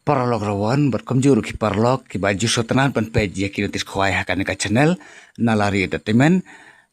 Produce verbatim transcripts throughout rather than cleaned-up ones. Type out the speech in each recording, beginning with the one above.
Paralok rawon bad kumjuh ruh ki paralok kiba ju sngewtynnat ban peit ïa ki notice khwai ha kane ka channel Nalari Entertainment.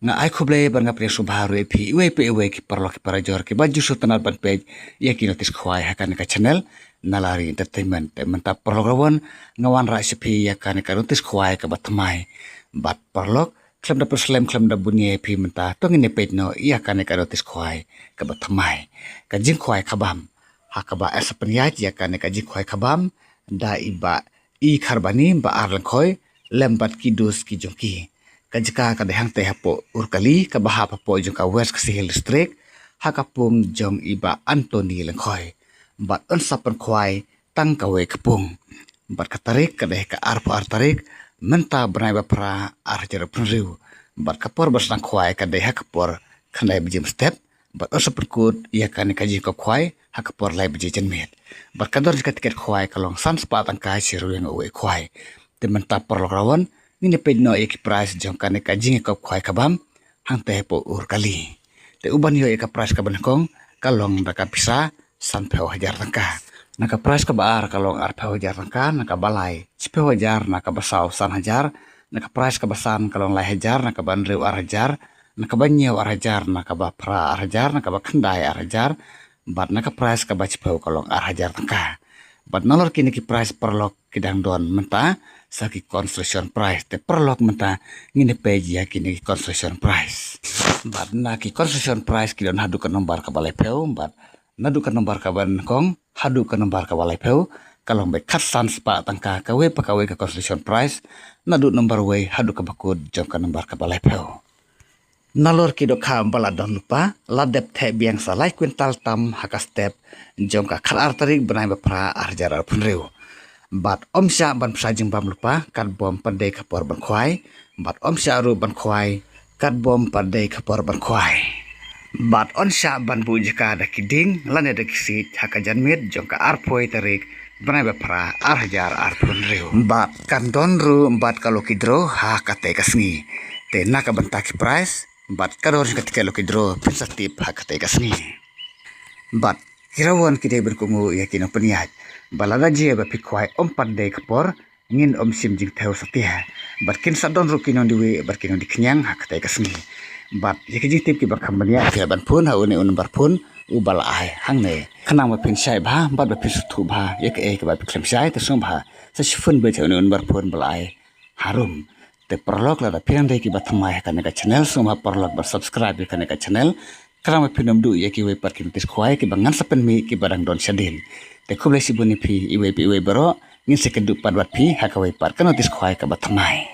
Nga ai khublei bad nga pdiang sngewbha ruh ïa phi iwei pa iwei ki paralok ki parajor kiba ju sngewtynnat ban peit ïa ki notice khwai ha kane ka channel Nalari Entertainment. Te mynta paralok rawon nga wanrah sha phi ïa kane ka notice khwai kaba thymmai. Bad paralok, khlem da pynslem khlem da bun ïa phi mynta to ngin ïa peit noh ïa kane ka notice khwai kaba thymmai. Ka jingkhwai khabam. Ha kaba eh sa pynïaid ïa kane ka jingkhwai khabam da i Bah I Kharbani, Bah Ar Lyngkhoi lem bad ki dos ki jong ki. Ka jaka ka dei hangtei hapoh Urkali kaba hap hapoh jong ka West Khasi Hills District, ha ka pung jong i Bah Anthony Lyngkhoi. Bad un sa pynkhwai tang kawei ka pung. Bad ka tarik ka dei ka arphew ar tarik mynta bnai ba phra ar hajar arphew hynriew. Bad ka por ba sdang khwai ka dei ha ka por khyndai baje mynstep. Bad un sa pynkut ïa kane ka jingkhwai ha ka por lai baje janmiet. Bad ka dor jong ka tiket khwai ka long san spah tyngka shi ryngwiang uwei khwai. Te mynta paralok rawon ngin ïa peit noh ïa ki prize jong kane ka jingkhwai khabam hangtei hapoh Urkali. Te uban ïoh ïa ka prize kaba nyngkong ka long da ka pisa sanphew hajar tyngka. Na ka prize kaba ar ka long arphew hajar tyngka, na kaba lai shiphew hajar, na kaba saw san hajar, na ka prize kaba san ka long lai hajar, na kaba hynriew ar hajar, na kaba hynñiew ar hajar, na kaba phra ar hajar, na kaba khyndai ar hajar, bad na ka prize kaba shiphew ka long ar hajar tyngka. Bad nalor kine ki prize paralok ki dang don mynta sa ki consolation prize. Te paralok mynta ngin ïa peit ïa kine ki consolation prize. Bad na ki consolation prize ki don haduh ka nombar kaba laiphew, bad naduh ka nombar kaba nyngkong haduh ka nombar kaba laiphew ka long beit khatsan spah tyngka kawei pa kawei ka consolation prize, naduh nombar wei haduh kaba kut jong ka nombar kaba laiphew. Nalor ki dohkha ba la don lypa la dep theh biang sa lai kwintal tam ha ka step jong ka khatar tarik bnai ba phra ar hajar arphew hynriew. Bad ym shah ban pynshah jingbam lypa katba ym pat dei ka por ban khwai. Bad ym shah ruh ban khwai katba ym pat dei ka por ban khwai. Bad ym shah ban buh jaka da ki dieng lane da ki siej ha ka janmiet jong ka arphew tarik bnai ba phra ar hajar arphew hynriew. Bad kan don ruh bad ka lucky draw ha katei ka sngi. Te na ka bynta ki prize bad ka dor jong ka tiket lucky draw phin sa tip ha katei ka sngi. Bad ki rawon ki dei ban kohnguh ïa ki nongpynïaid ba lada jia ba phi khwai ym pat dei ka por ngin ym shim jingthew satia. Bad kin sa don ruh ki nongdie wieh bad ki nongdie khñiang ha katei ka sngi. Bad ïa ki jingtip kiba kham bniah phi lah ban phone ha une u nombar phone uba la ai hangne. Khnang ba phin shai bha bad ba phin sngewthuh bha ïa kaei kaba phi khlem shai, te sngewbha sa shu phone beit ha une u nombar phone ba la ai harum. Te paralok, lada phi dang dei kiba thymmai ha kane ka channel, sngewbha paralok ban subscribe ïa kane ka channel. Khnang ba phin ym duh ïa kiwei pat ki notice khwai kiba ngan sa pynmih kiba dang don shadien. Te khublei shibun ïa phi iwei pa iwei baroh, ngin sa ïakynduh pat bad phi ha kawei pat ka notice khwai kaba thymmai.